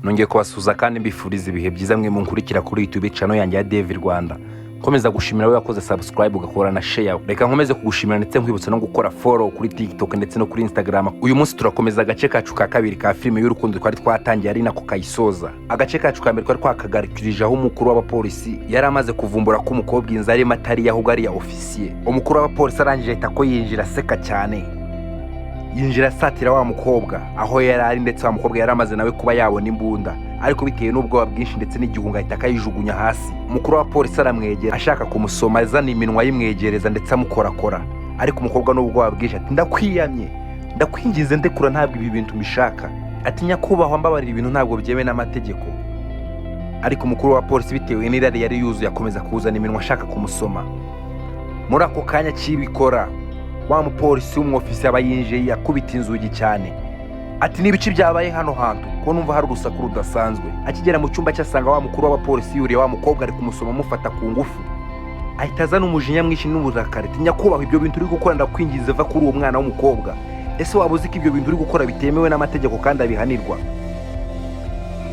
Nongeye kubasuhuza kandi mbifuriza ibihe byiza mwe munkurikira kuri YouTube channel yanjye ya Dev Rwanda. Nkomeza gushimira wowe wakoze subscribe, ugakora na share. Reka nkomeze kugushimira ndetse nkwibutsa no gukora follow kuri TikTok ndetse no kuri Instagram. Uyu munsi turakomeza agace kacu ka kabiri ka filime y'urukundo twari twatangiye, ari nako kayisoza. Agace kacu ka mbere twari twakagarukirije aho umukuru w'abapolisi yari amaze kuvumbura ko umukobwa inzu arimo atari ahubwo ari iya ofisiye. Umukuru w'abapolisi arangije ahita ko yinjira aseka cyane, yinjira asatira wa mukobwa aho yari ari, ndetse wa mukobwa yari amaze nawe kuba yabona imbunda, ariko bitewe n'ubwoba bwinshi ndetse n'igihunga ahita akayijugunya hasi. Umukuru wa polisi aramwegera ashaka kumusoma, azana iminwa ayimwegereza ndetse amukorakora, ariko umukobwa n'ubwoba bwinshi ati: "Ndakwiyamye, ndakwinginze, ndekura, ntabwo ibi bintu mbishaka." Ati: "Nyakubahwa, mbabarira, ibintu ntabwo byemewe n'amategeko." Ariko umukuru wa polisi, bitewe n'irari yari yuzuye, akomeza kuzana iminwa ashaka kumusoma. Muri ako kanya kibikora, wa mupolisi w'umwofisi aba yinjiye, yakubita inzugi cyane ati: "Ni ibiki byabaye hano hantu ko numva hari urusaku rudasanzwe?" Akigera mu cyumba cye asanga wa mukuru w'abapolisi yuriye wa mukobwa, ari kumusoma amufata ku ngufu. Ahita azana umujinya mwinshi n'uburakari ati: "Nyakubahwa, ibyo bintu uri gukora, ndakwinginze, va kuri uwo mwana w'umukobwa. Ese waba uzi ko ibyo bintu uri gukora bitemewe n'amategeko kandi abihanirwa?"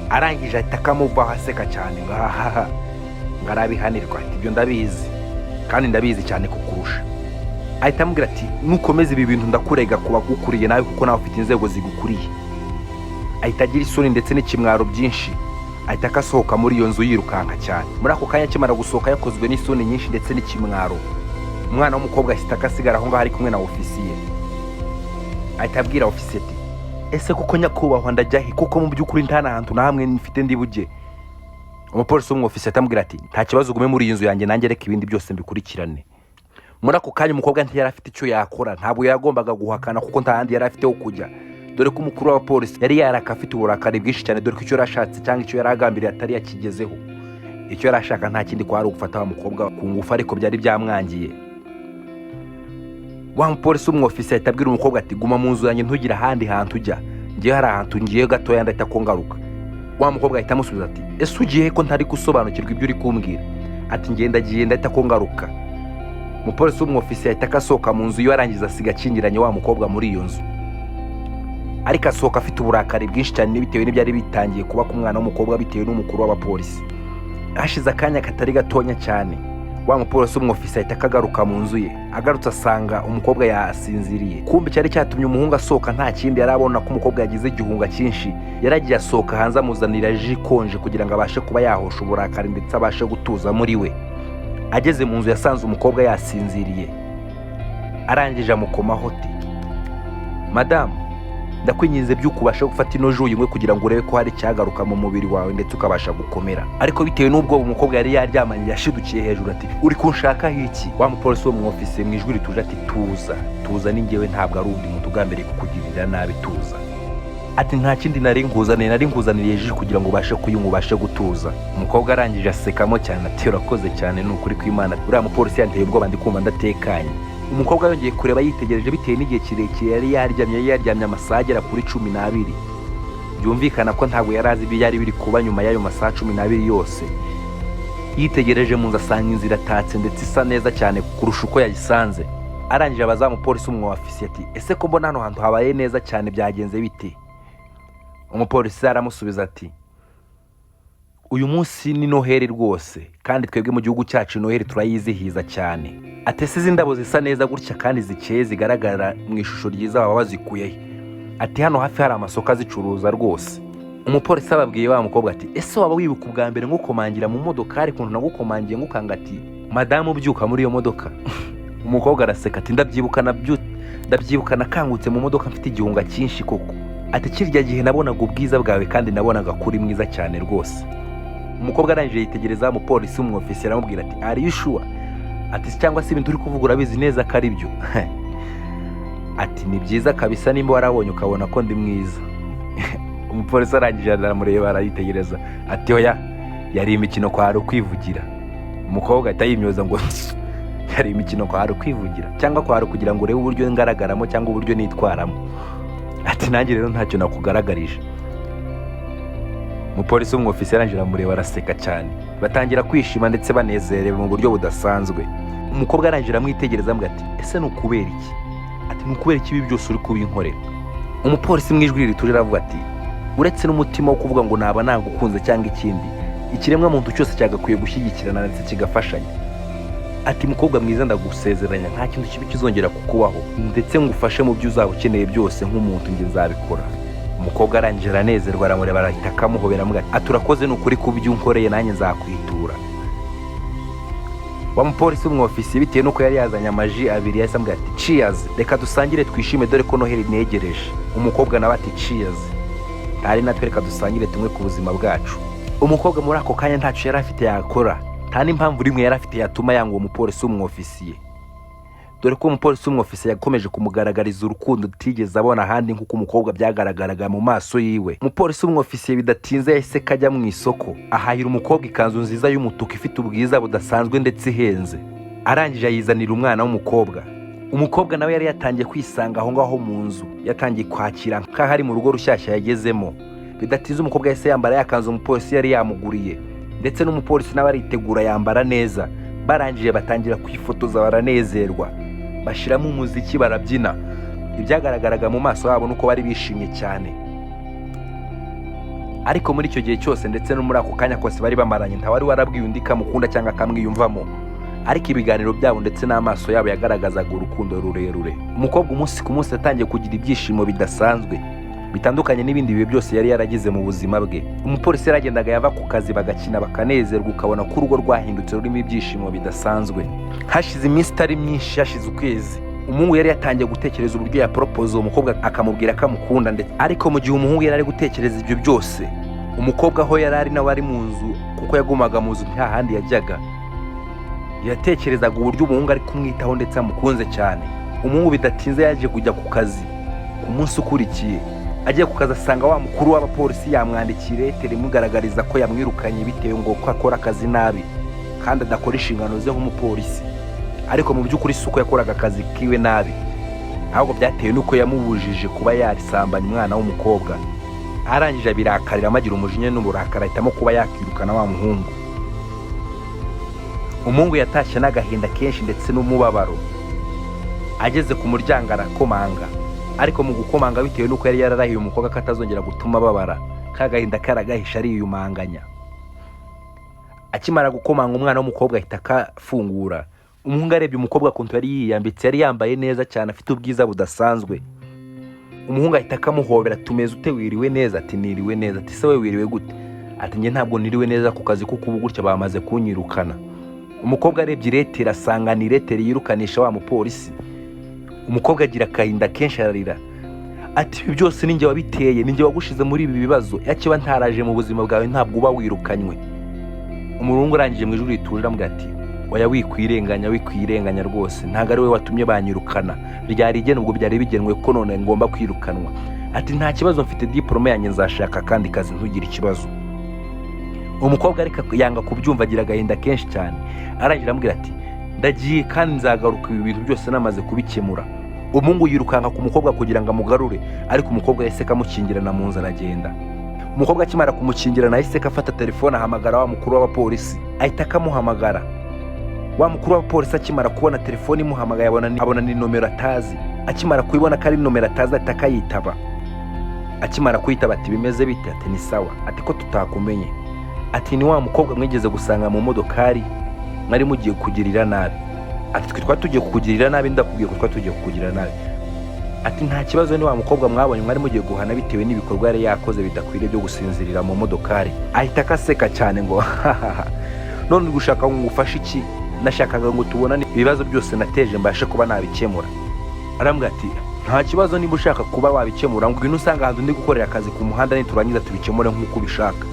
Arangije ahita akamuvaho aseka cyane ngo ahaha, ngo arabihanirwa. Ati: "Ibyo ndabizi kandi ndabizi cyane kukurusha." Ahita amubwira ati: "Nukomeza ibi bintu ndakurega ku bagukuriye nawe, kuko nawe ufite inzego zigukuriye." Ahita agira isoni ndetse n'ikimwaro byinshi, ahita akasohoka muri iyo nzu yirukanka cyane. Muri ako kanya akimara gusohoka yakozwe n'isoni nyinshi ndetse n'ikimwaro, umwana w'umukobwa ahita akasigara aho ngaho ari kumwe na ofisiye. Ahita abwira ofisiye ati: "Ese kuko nyakubahwa, ndajya he, kuko mu by'ukuri nta n'ahantu na hamwe mfite ndi bujye?" Umupolisi w'umwofisiye atamubwira ati: "Nta kibazo, ugume muri iyi nzu yanjye, nanjye reka ibindi byose mbikurikirane." Muri ako kanya umukobwa ntiyari afite icyo yakora. Ntabwo yagombaga guhakana kuko nta handi yari afite ho kujya, dore ko umukuru w'abapolisi yari yaraka afite uburakari bwinshi cyane, dore ko icyo yari ashatse cyangwa icyo yari agambiriye atari yakigezeho. Icyo yari ashaka nta kindi kwari ugufata wa mukobwa ku ngufu, ariko byari byamwangiye. Wa mupolisi w'umwofisi ahita abwira umukobwa ati: "Guma mu nzu yanjye, ntugire ahandi hantu ujya. Ngewe hari ahantu ngiye gatoya, ndahita ko ngaruka." Wa mukobwa ahita amusubiza ati: "Ese ugiye ko ntari gusobanukirwa ibyo uri kumbwira?" Ati: "Ngenda agiye, ndahita ko ngaruka." Umupolisi w'umwofisi ahita akasohoka mu nzu iyo, arangiza asiga akingiranye wa mukobwa muri iyo nzu, ariko asohoka afite uburakari bwinshi cyane bitewe n'ibyari bitangiye kuba ku mwana w'umukobwa bitewe n'umukuru w'abapolisi. Hashize akanya katari gatonya cyane, wa mupolisi w'umwofisi ahita akagaruka mu nzu ye. Agarutse asanga umukobwa yasinziriye. Kumbe cyari cyatumye umuhungu asohoka nta kindi, yari abona ko umukobwa yagize igihunga cyinshi. Yaragiye asohoka hanze, amuzanira jus ikonje kugira ngo abashe kuba yahosha uburakari ndetse abashe gutuza muri we. Ageze mu nzu yasanze umukobwa yasinziriye. Arangije amukomaho ati: "Madamu, ndakwinginze, by'uko ubashe gufata ino jus uyinywe kugira ngo urebe ko hari icyagaruka mu mubiri wawe ndetse ukabasha gukomera." Ariko bitewe n'ubwoba umukobwa yari yaryamanye, yashidukiye hejuru ati: "Uri kunshakaho iki?" Wa mupolisi wo mu ofisi mu ijwi rituje ati: "Tuza, tuza, ni njyewe, ntabwo ari undi muntu ugambiriye kukugirira nabi, tuza." Ati: "Nta kindi nari nkuzaniye, nari nkuzaniriye jus kugira ngo ubashe kuyinywa, ubashe gutuza." Umukobwa arangije asekamo cyane ati: "Urakoze cyane, ni ukuri kw'Imana, uriya mupolisi yanteye ubwoba, ndi kumva ndatekanye." Umukobwa yongeye kureba yitegereje, bitewe n'igihe kirekire yari yaryamye, yari yaryamye amasaha agera kuri 12. Byumvikana ko ntabwo yari azi ibyo yari biri kuba nyuma y'ayo masaha 12 yose. Yitegereje mu nzu asanga inzu iratatse ndetse isa neza cyane kurusha uko yayisanze. Arangije abaza umupolisi w'umwofisiye ati: "Ese ko mbona hano hantu habaye neza cyane, byagenze bite?" Umupolisi aramusubiza ati: "Uyu munsi ni Noheli rwose, kandi twebwe mu gihugu cyacu Noheli turayizihiza cyane." Ati: "Ese izi ndabo zisa neza gutya kandi zikeye, zigaragara mu ishusho ryiza, baba bazikuye he?" Ati: "Hano hafi hari amasoko azicuruza rwose." Umupolisi ababwiye wa mukobwa ati: "Ese waba wibuka ubwa mbere ngukomangira mu modokari, ukuntu nagukomangiye ngukanga ati: 'Madamu, byuka muri iyo modoka'?" Umukobwa araseka ati: "Ndabyibuka, ndabyibuka, nakangutse mu modoka mfite igihunga cyinshi koko." Ati: "Kirya gihe nabonaga ubwiza bwawe kandi nabonaga ko uri mwiza cyane rwose." Umukobwa arangije yitegereza umupolisi w'umwofisiye, aramubwira ati: "Are you sure?" Ati: "Cyangwa se ibintu uri kuvuga urabizi neza ko ari byo?" Ati: "Ni byiza kabisa nimba warabonye ukabona ko ndi mwiza." Umupolisi arangije aramureba, arayitegereza ati: "Oya, yari imikino, kwari ukwivugira." Umukobwa ahita yimyoza ngo: "Yari imikino, kwari ukwivugira, cyangwa kwari kugira ngo urebe uburyo ngaragaramo cyangwa uburyo nitwaramo." Ati: "Nanjye rero ntacyo nakugaragarije." Umupolisi w'umwofisi arangije aramureba, araseka cyane, batangira kwishima ndetse banezerewe mu buryo budasanzwe. Umukobwa arangije aramwitegereza, amubwira ati: "Ese ni ukubera iki?" Ati: "Ni ukubera iki ibi byose uri kubinkorera?" Umupolisi mu ijwi rituje aravuga ati: Uretse n'umutima wo kuvuga ngo naba nagukunze cyangwa ikindi, ikiremwa muntu cyose cyagakwiye gushyigikirana ndetse kigafashanya. Ati: "Mukobwa mwiza, ndagusezeranya nta kintu kibi kizongera kukubaho, ndetse ngufashe mu byo uzaba ukeneye byose nk'umuntu, njye nzabikora." Umukobwa arangije aranezerwa, aramureba, arahita akamuhobera, amuga ati: "Urakoze ni ukuri ku byo unkoreye, nanjye nzakwitura." Wa mupolisi w'umwofisiye, bitewe n'uko yari yazanye amaji abiri, yahise amubwira ati: "Cheers, reka dusangire twishime, dore ko Noheli negereje." Umukobwa nawe ati: "Cheers, ntari natwe, reka dusangire tumwe ku buzima bwacu." Umukobwa muri ako kanya ntacyo yari afite yakora, nta n'impamvu rimwe yari afite yatuma yanga uwo mupolisi w'umwofisiye, dore ko umupolisi w'umwofisiye yakomeje kumugaragariza urukundo utigeze abona ahandi, nk'uko umukobwa byagaragaraga mu maso yiwe. Umupolisi w'umwofisiye bidatinze yahise kajya mu isoko, ahahira umukobwa ikanzu nziza y'umutuku ifite ubwiza budasanzwe ndetse ihenze. Arangije ayizanira umwana w'umukobwa. Umukobwa nawe yari yatangiye kwisanga aho ngaho mu nzu, yatangiye kwakira nk'aho ari mu rugo rushyashya yagezemo. Bidatinze umukobwa yahise yambara ya kanzu umupolisi yari yamuguriye, ndetse n'umupolisi nawe aritegura yambara neza. Barangije batangira kwifotoza, baranezerwa, bashyiramo umuziki, barabyina. Ibyagaragaraga mu maso yabo nuko bari bishimye cyane. Ariko muri icyo gihe cyose, ndetse no muri ako kanya kose bari bamaranye, ntawari warabwiye undi ko amukunda cyangwa akamwiyumvamo, ariko ibiganiro byabo ndetse n'amaso yabo yagaragazaga urukundo rurerure. Umukobwa umunsi ku munsi yatangiye kugira ibyishimo bidasanzwe, bitandukanye n'ibindi bihe byose yari yaragize mu buzima bwe. Umupolisi yaragendaga, yava ku kazi bagakina, bakanezerwa, ukabona ko urugo rwahindutse rurimo ibyishimo bidasanzwe. Hashize iminsi itari myinshi, hashize ukwezi, umuhungu yari yatangiye gutekereza uburyo yaporopoza uwo mukobwa akamubwira ko amukunda. Ndetse ariko mu gihe umuhungu yari ari gutekereza ibyo byose, umukobwa aho yari ari nawe ari mu nzu, kuko yagumaga mu nzu nta handi yajyaga, yatekerezaga uburyo umuhungu ari kumwitaho ndetse amukunze cyane. Umuhungu bidatinze yaje kujya ku kazi. Ku munsi ukurikiye agiye ku kazi, asanga wa mukuru w'abapolisi yamwandikiye iretere imugaragariza ko yamwirukanye, bitewe ngo ko akora akazi nabi kandi adakora inshingano ze nk'umupolisi. Ariko mu by'ukuri si uko yakoraga akazi kiwe nabi, ahubwo byatewe n'uko yamubujije kuba yarisambanya umwana w'umukobwa. Arangije abirakarira, agira umujinya n'uburakari, ahitamo kuba yakirukana wa muhungu. Umuhungu yatashye n'agahinda kenshi ndetse n'umubabaro. Ageze ku muryango arakomanga, ariko mu gukomanga, bitewe n'uko yari yararahiye umukobwa ko atazongera gutuma ababara, ka gahinda karagahisha, ariyumanganya. Akimara gukomanga, umwana w'umukobwa ahita akafungura. Umuhungu arebye umukobwa ukuntu yari yiyambitse, yari yambaye neza cyane, afite ubwiza budasanzwe. Umuhungu ahita akamuhobera: "Tumeze ute? Wiriwe neza?" Ati: "Niriwe neza." Ati: "Se we wiriwe gute?" Ati: "Njye ntabwo niriwe neza ku kazi, kuko ubu gutya bamaze kunyirukana." Umukobwa arebye ireteri, asanga ni ireteri yirukanisha wa mupolisi. Umukobwa agira agahinda kenshi, ararira ati: "Ibi byose ni njye wabiteye, ni njye wagushize muri ibi bibazo. Yakiba ntaraje mu buzima bwawe, ntabwo uba wirukanywe." Umuhungu arangije mu ijwi rituje aramubwira ati: "Oya, wikwirenganya, wikwirenganya rwose, ntabwo ari wowe watumye banyirukana, ryari igena, ubwo byari bigenwe ko none ngomba kwirukanwa." Ati: "Nta kibazo, mfite diporome yanjye, nzashaka akandi kazi, ntugire ikibazo." Umukobwa ariko yanga kubyumva, agira agahinda kenshi cyane. Arangira aramubwira ati: "Ndagiye kandi nzagaruka ibi bintu byose namaze kubikemura." Umuhungu yirukanka ku mukobwa kugira ngo amugarure, ariko umukobwa yahise akamukingirana mu nzu, aragenda. Umukobwa akimara kumukingirana, yahise afata telefone, ahamagara wa mukuru w'abapolisi, ahita akamuhamagara. Wa mukuru w'abapolisi akimara kubona telefone imuhamagaye, abona ni nomero atazi. Akimara kubibona ko ari nomero atazi, ahita akayitaba. Akimara kuyitaba ati: "Bimeze bite?" Ati: "Ni sawa." Ati: "Ko tutakumenye?" Ati: "Ni wa mukobwa mwigeze gusanga mu modokari mwari mugiye kugirira nabi." Ati: "Twe twari tugiye kukugirira nabi? Ndakubwiye ko twari tugiye kukugirira nabi." Ati: "Nta kibazo, ni wa mukobwa mwabonye mwari mugiye guhana bitewe n'ibikorwa yari yakoze bidakwiriye byo gusinzirira mu modokari." Ahita akaseka cyane ngo: "Hahaha, none uri gushaka ngo ngufashe iki?" "Nashakaga ngo tubonane, ibibazo byose nateje mbashe kuba nabikemura." Arambwira ati: "Nta kibazo, niba ushaka kuba wabikemura, ngwino usanga ahantu ndi gukorera akazi ku muhanda, niturangiza tubikemure nk'uko ubishaka."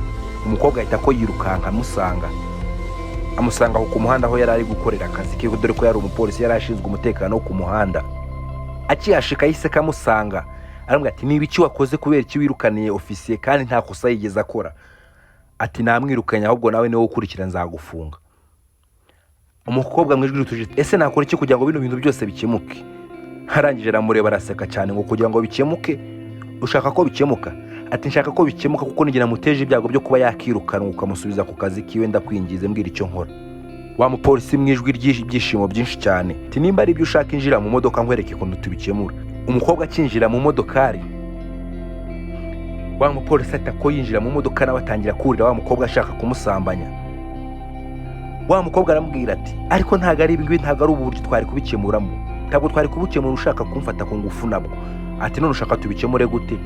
Umukobwa ahita ko yirukanka amusanga, amusanga aho ku muhanda aho yari ari gukorera akazi ke, dore ko yari umupolisi, yari ashinzwe umutekano wo ku muhanda. Akihashika yahise kamusanga, aramubwira ati: "Niba iki wakoze, kubera iki wirukaniye ofisiye kandi nta kosa yigeze akora?" Ati: "Namwirukanye, ahubwo nawe niwe ukurikira, nzagufunga." Umukobwa mu ijwi rituje: "Ese nakora iki kugira ngo bino bintu byose bikemuke?" Arangije aramureba, araseka cyane ngo: "Kugira ngo bikemuke? Ushaka ko bikemuka?" Ati: "Nshaka ko bikemuka kuko n'igihe namuteje ibyago byo kuba yakirukanwa ukamusubiza ku kazi kiwe. Ndakwingize, mbwira icyo nkora." Wa mupolisi mu ijwi ry'ibyishimo byinshi cyane ati: "Nimba ari ibyo ushaka, injira mu modoka nkwereke ukuntu tubikemura." Umukobwa akinjira mu modokari, Wa mupolisi ahita ko yinjira mu modoka, nawe atangira kurira wa mukobwa ashaka kumusambanya. Wa mukobwa aramubwira ati: "Ariko ntabwo ari ibi, ntabwo ari ubu buryo twari kubikemuramo, ntabwo twari kubikemura ushaka kumfata ku ngufu nabwo." Ati: "None ushaka tubikemure gute?"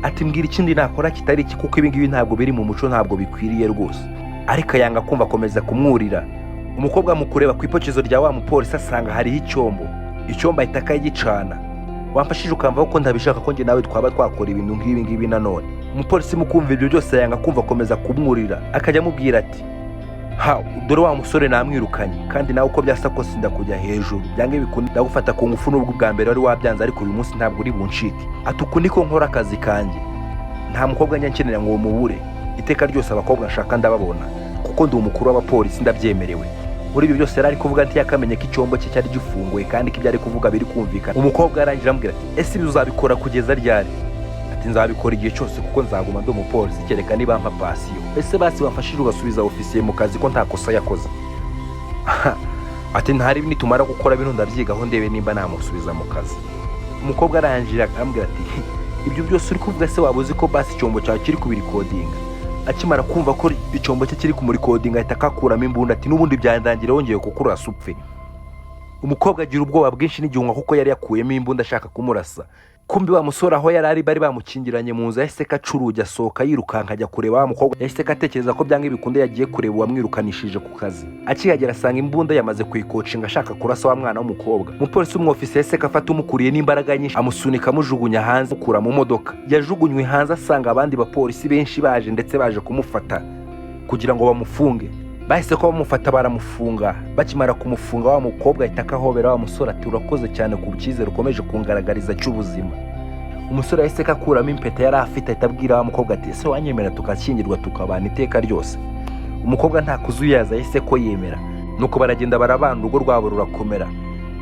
Ati: "Mbwira ikindi nakora kitari iki, kuko ibi ngibi ntabwo biri mu muco, ntabwo bikwiriye rwose." Ariko yanga kumva, akomeza kumwurira. Umukobwa mu kureba ku ipokezo rya wa mupolisi asanga hariho icyombo. Icyombo ahita akagicana. "Wamfashije ukamvaho ko ntabishaka ko njye nawe twaba twakora ibintu nk'ibi ngibi nanone." Umupolisi mu kumva ibyo byose yanga kumva, akomeza kumwurira, akajya amubwira ati: "Ha, dore wa musore namwirukanye, kandi nawe uko byasa kose ndakujya hejuru, byange bikunda ndagufata ku ngufu. Nubwo ubwa mbere wari wabyanze, ariko uyu munsi ntabwo uri buncike." Ati: "Uku niko nkora akazi kanjye, nta mukobwa njya nkenera ngo mubure. Iteka ryose abakobwa nshaka ndababona, kuko ndi umukuru w'abapolisi, ndabyemerewe." Muri ibyo byose yari ari kuvuga, ntiyakamenye ko icyombo cye cyari gifunguye kandi ko ibyo ari kuvuga biri kumvikana. Umukobwa yarangira amubwira ati: "Ese ibi uzabikora kugeza ryari?" Ati: "Nzabikora igihe cyose, kuko nzaguma ndi umupolisi, kereka niba mpa pansiyo. Ese basi wamfashije ugasubiza ofisiye mu kazi, ko nta kosa yakoze?" Ati: "Ntari nitumara gukora bino ndabyigaho, ndebe nimba namusubiza mu kazi." Umukobwa arangira arambwira ati: "Ibyo byose uri kuvuga se waba uzi ko basi icyombo cyawe kiri kubirikodinga?" Akimara kumva ko icyombo cye kiri kumurikodinga, ahita akakuramo imbunda, ati: "N'ubundi byandangira wongeye kukurasa upfe." Umukobwa agira ubwoba bwinshi n'igihunga, kuko yari yakuyemo imbunda ashaka kumurasa. Kumbi wa musore aho yari ari bari bamukingiranye mu nzu, yahise ko aca urugi, asohoka yirukanka ajya kureba wa mukobwa. Yahise ko atekereza ko byanga bikunde yagiye kureba uwamwirukanishije ku kazi. Akihagera asanga imbunda yamaze kuyikocinga, ashaka kurasa wa mwana w'umukobwa. Umupolisi w'umwofisiye yahise ko afata umukuriye n'imbaraga nyinshi, amusunika, amujugunya hanze, amukura mu modoka. Yajugunywe hanze asanga abandi bapolisi benshi baje, ndetse baje kumufata kugira ngo bamufunge. Bahise ko bamufata, baramufunga. Bakimara kumufunga, wa mukobwa ahita akahobera wa musore, ati: "Urakoze cyane ku cyizere ukomeje kungaragariza cy'ubuzima." Umusore yahise ko akuramo impeta yari afite, ahita abwira wa mukobwa ati: "Ese wanyemera tugashyingirwa, tukabana iteka ryose?" Umukobwa nta kuzuyaza, yahise ko yemera. Nuko baragenda barabana, urugo rwabo rurakomera.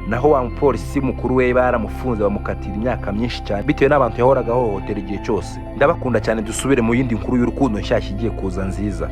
Naho wa mupolisi mukuru we baramufunze, bamukatira imyaka myinshi cyane bitewe n'abantu yahoraga ahohotera igihe cyose. Ndabakunda cyane, dusubire mu yindi nkuru y'urukundo nshyashya igiye kuza nziza.